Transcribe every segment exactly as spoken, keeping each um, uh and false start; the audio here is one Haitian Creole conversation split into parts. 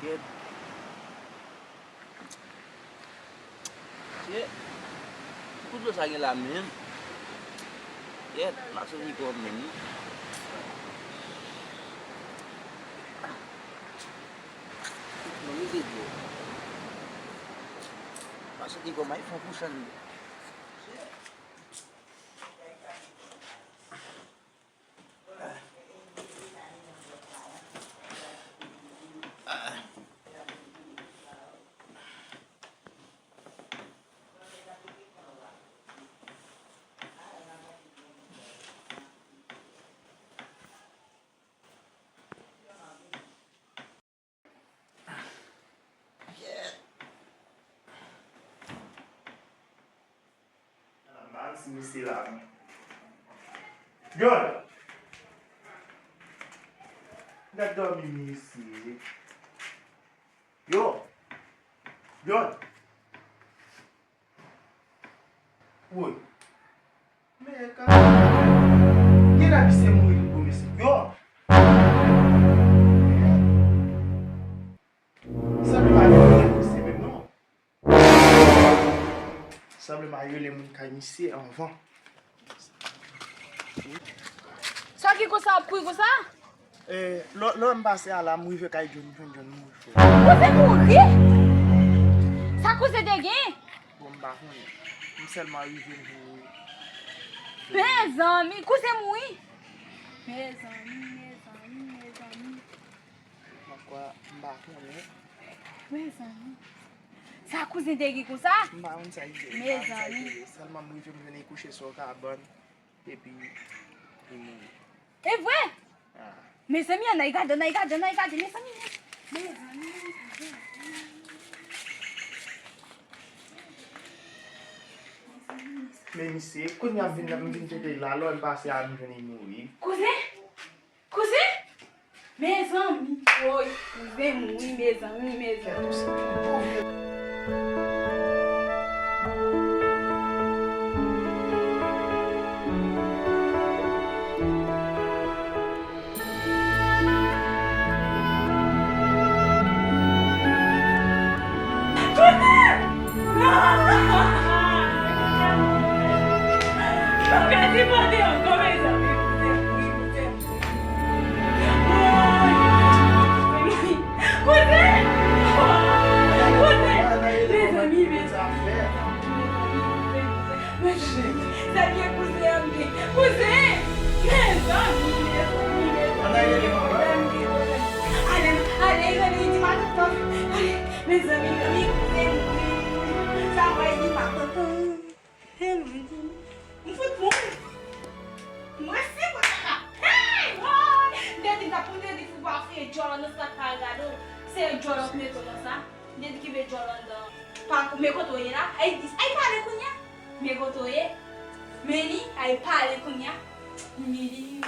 Kèt. Kèt. Ki kout dlo sa gen la menm? Kèt, m ap sezi kò m menm, non. Ekonomize dlo. M ap sezi kò m ay fon kouchann. Anba ti mesye la, non. Gad! Gad dòmi mesye. Yo! Gad! Woy! Men ka. Gen la misye mouri tou mesye. Yo! Sanble pa gen misye menm non. Sanble m al rele moun kay misye anvan. Sa ki konsa ap kouri konsa? E, lò, lò m pase a la, m rive kay John, m jwenn John mouri frè. Kouzen mouri? Sa kouzen te gen? Bon, m pa konnen. M sèlman rive, m jwenn li. Mezanmi, kouzen mouri? Mezanmi, mezanmi, mezanmi. Pòkwa m pa konnen. Mezanmi. Sa kouzen te gen konsa? M pa konn sa li te ye, m pa konn sa li te ye. Sèlman m rive m jwenn li kouche sou yon kabann, epi li mouri. E vre? Ah. Mezanmi, ann al gade, ann al gade, ann al gade, mezanmi, mezanmi, mezanmi. Men misye, kounye a m vin, m vin tcheke la, lò m pase a, m jwenn li mouri. Kouzen? Kouzen? Mezanmi, woy, kouzen mouri, mezanmi, mezanmi. Kouzen! Non! Mwen pa ka sipòte ankò, mezanmi, kouzen mouri, kouzen mouri. Kouzen! Kouzen! Mezanmi, mezanmi. Mezanmi, sa gen kouzen an gen. Kouzen! Mezanmi, mezanmi, mezanmi. Ale, ale, ale, di matant lan. Ale, mezanmi, mezanmi, kouzen mouri. Sa va di matant lan. Hey, Londine. M fout mouri. M resi mwen kaka. Hey, woy! M te di m t ap, m te di fou pa fouye djòl nan sa pa gado. Se djòl ap mete nan sa. M te di kenbe djòl anndan. Pa, men kote w ye la? Ay, ay pale kounye a. Men kote w ye. Men li, ay pale kounye a. Men li.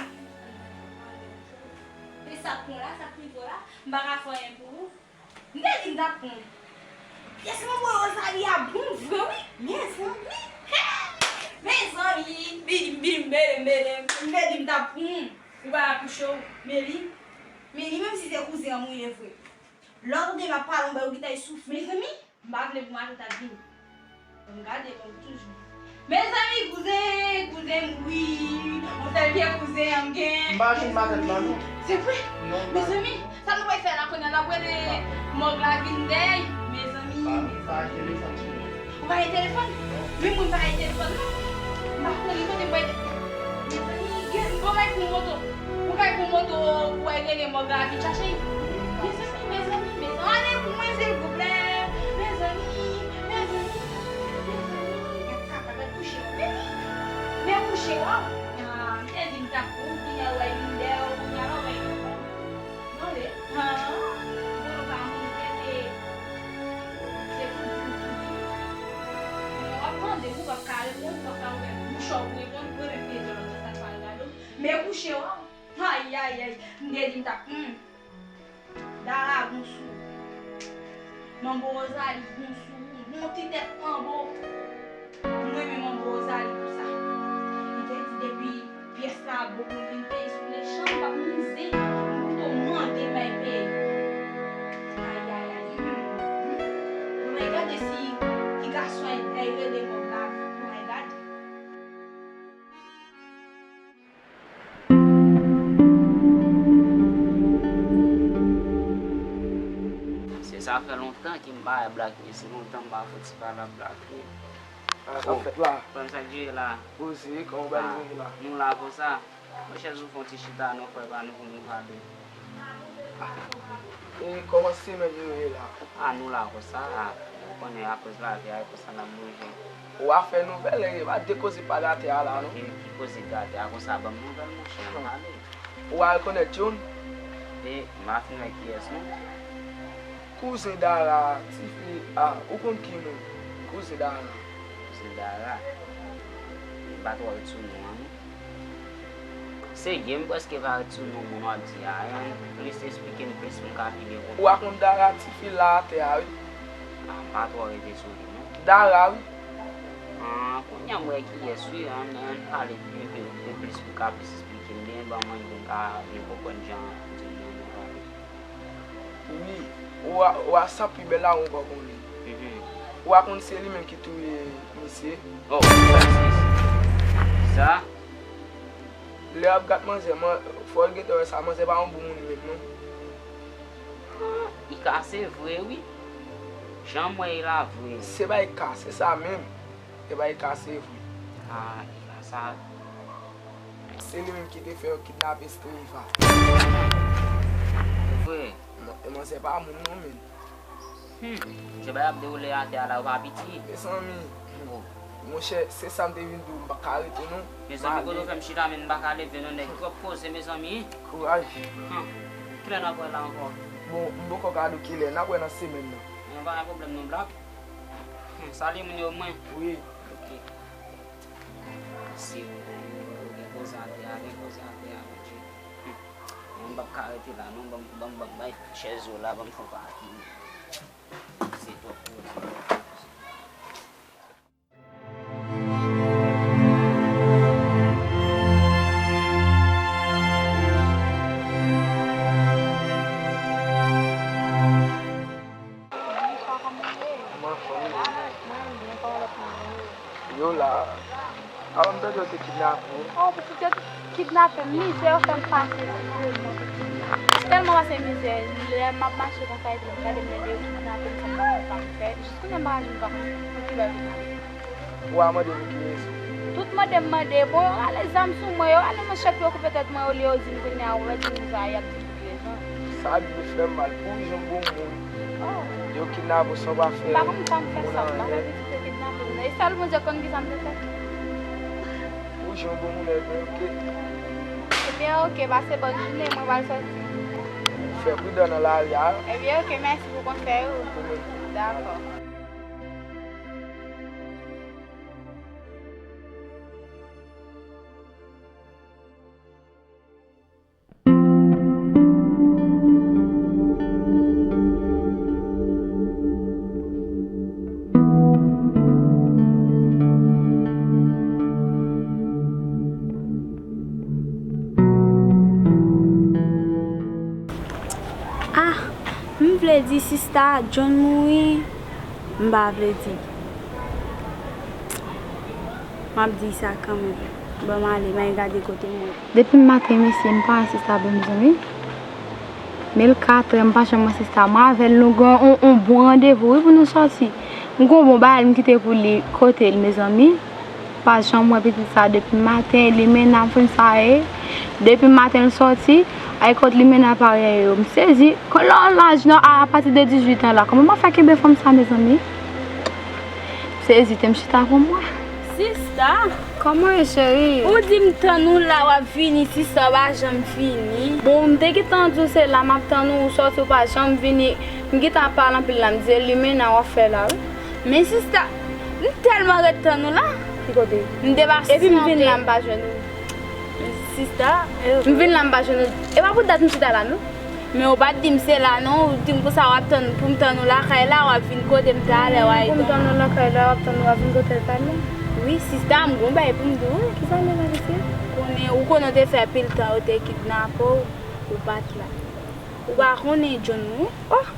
E sa k pran la, sa k pito la. M pa ka fè anyen pou ou. M te di m t ap pran. Pyès manbo Rozali a bon vre wi. Mezanmi. Hey! Mezanmi. Bidim, bidim, bedem, bedem. M te di m t ap pran. Ou pa akouche w. Men li. Men li menm si se kouzen an mwen ye vre. Lè w tande m ap pale, m ba yo gita, y soufle. Mezanmi. M pa vle pou matant ta vini. Ban m gade, ban m toujou. Mezanmi, kouzen, kouzen mouri. Yon sèl vye kouzen an m gen. M pa jwenn matant la, non. Se vre? Non, m pa. Mezanmi, sa nou pral fè la kounye a? N ap rele mòg la vin dèy. Mezanmi, mezanmi. M pa, m pa gen telefòn sou mwen. Ou pa gen telefòn? Non. Menm mwen m pa gen telefòn, non. M pa konnen kote m pral. Mezanmi, gen, bon, m al pran moto. Ou kay pran moto pou w al rele mòg la vin chache l. Mezanmi, mezanmi, mezanmi, ale pou mwen, silvouplè. Mezanmi, mezanmi, mezanmi. Gad sa, gad kouche w. Men kouche w. Ah, m te di m t ap pran w, kounye a w al vin dèyè w, kounye a la w al vin pran m. Tande. Ah, bon, nou pa mouri tete. Se tou di, tou di. Kounye a w ap tande, ou p ap ka reponn, ou p ap ka ouvè bouch ou pou reponn, ou menm te di w sa k pral gade w. Men kouche w. Ayayay, m te di m t ap, hmm. Dara bon sou ou. Manbo Rozali bon sou ou. Bon ti tèt manbo. M renmen manbo Rozali pou sa. Li te di depi pyès la bon pou l vin peye sou lechan, m p ap mize. M pito mande l bay peye. Ayayay. Fè lontan ke m pa wè Black, mesye, lontan m pa fouti pale ak Black, wi. Ah, sa k fèt la? Frè m, sa k jere la? Poze, kòman w bay jere la? Nou la konsa. Mwen chèz ou fè yon ti chita non, frè pa nou, pou nou pale. Ah. E kòman semèn yo ye la? Ah, nou la konsa, ah. Ou konnen, akoz lavi a, e konsa n ap bouje. Ou a fè nouvèl, e pa de koze pa gatè a la, non? Ki, ki koze gatè a konsa, ban m nouvèl, monchè, n ap pale. Ou a rekonèt youn? E, m pa fin wè kiyès, non. Kouzen Dara, tifi, ah, ou konn ki moun? Kouzen Dara. Kouzen Dara? M pa twò ret sou non an, non. Serye, m prèske pa ret sou non moun w ap di a. An plis, esplike m plis pou m ka pi byen konprann. Ou a konn Dara, tifi la atè a, wi. Ah, m pa twò rete sou li, non. Dara, wi. Ah, kounye a m wè kiyès, wi. Ann, ann pale pi, pi, pi plis pou w ka plis esplike m byen, ban mwen pou m ka byen konprann jan di m nan pale. Wi, ou a, ou a sa pi bèl la ou ankò konnen. Mhm. Ou a konn se li menm ki touye misye. Oh, sa, sa. Lè y ap gad manzè, man, fò l gentan wè sa, manzè pa yon bon moun menm, non. Ah, i kase vre, wi. Jan m wè l la vre. Se pa i kase sa menm. E bay kase vre. Ah, e la sa. Se li menm ki te fè yo kidnape Streva. Vre. Non, e manzè pa moun non, men. Hmm. Jan bagay ap dewoule atè a la, yo pa piti. Mezanmi. Oh. Monchè, se sa m te vin di w, m pa ka rete non. Mezanmi, kote w fè m chita, men m pa ka leve non, nèg twòp koze, mezanmi. Kouraj. Hmm. Kilè n ap wè la ankò? Bon, m poko ka di w kilè, n ap wè nan semèn nan. Yon pa gen pwoblèm non, Black. Hmm, salye moun yo mwen. Wi. Ok. Si w gen koze atè a, gen koze atè a, Bondye. Hmm. Mwen m p ap ka rete la non, ban m, ban m, ban m bay chèz yo la, ban m fè yon pati. Se twòp koze. Bonswa, kòman w ye? Mwen anfòm, e ou menm? Mwen byen, kòman lòt moun yo ye? Yo la. Avan m tande yo te kidnape w. Oh, pitit, yo kidnape m, mizè yo fè m pase, sirèyèlman, pitit. M tèlman pase mizè, lè m ap mache konsa, epi m gade m lè yo kidnape m, sa m pa konn sa m fè. Jis kounye a m pa ka jwenn, m pa konn pou ki bò yo kidnape m. Ou a mande pou ki rezon? Tout mande m mande, bon, yo rale zam sou mwen, yo rale manchèt pou yo koupe tèt mwen, olye yo di m kounye a, ou wè di m sa, y ap di m pou ki rezon. Sa dwe fè m mal, pou jan bon moun. Oh. Yo kidnape w san w pa fè moun anyen. M pa konn sa m fè sa, m pa fè pitit yo kidnape m nan. E sèl Bondye konn ki sa m te fè. Pou jan bon moun, ebyen, oke. Ebyen, oke, pase bòn jounen, mwen pral sòti. Fè pridan nan lari a. Ebyen, oke, mèsi pou konsèy ou. Ou menm. Dakò. Ah, m vle di sista John mouri, m pa vle di. M ap di sa kanmenm. Ban m ale, m al gade kote m ye. Depi maten, mesye, m pa wè sista John, mezanmi. Men l katrè, m pa janm wè sista. Mwen avè l, nou gen yon, yon bon randevou, wi, pou nou sòti. M gen yon bon bagay, m kite pou li, kote l, mezanmi. Pa janm wè pitit sa depi maten, limena, m konn sa ye. Depi maten l sòti, ay kot limena parèy yo. M sezi, kon lè w laj nan, a, apati de dizuit an la, kòman m ap fè kenbe fanm sa, mezanmi? M sezi, te m chita pou mwen. Sista! Kòman w ye, cheri? Ou di m tann ou la, w ap vini, sista, w pa janm vini. Bon, m te gentan di w se la m ap tann ou, ou sòti, ou pa janm vini. M gentan ap pale anpil la, m di, limena w ap fè la, wi. Men sista, m tèlman ret tann ou la. Ki kote? M te pa... Epi m vin la, m pa jwenn ou. Sista, m vin la, m pa jwenn ou. E pa pou dat m chita la, non. Men ou pa t di m se la, non. Ou di m konsa w ap tann, pou m tann ou lakay la, w ap vin kote m talè, w a... Pou m tann ou lakay la, w ap tann ou, w ap vin kote m talè? Wi, sista, m gon bagay pou m di w, wi. Kisa l ye la, mesye? Konnen, ou konnen w te fè pil tan yo te kidnape w, ou pa t la. Ou pa konnen John mouri? Oh!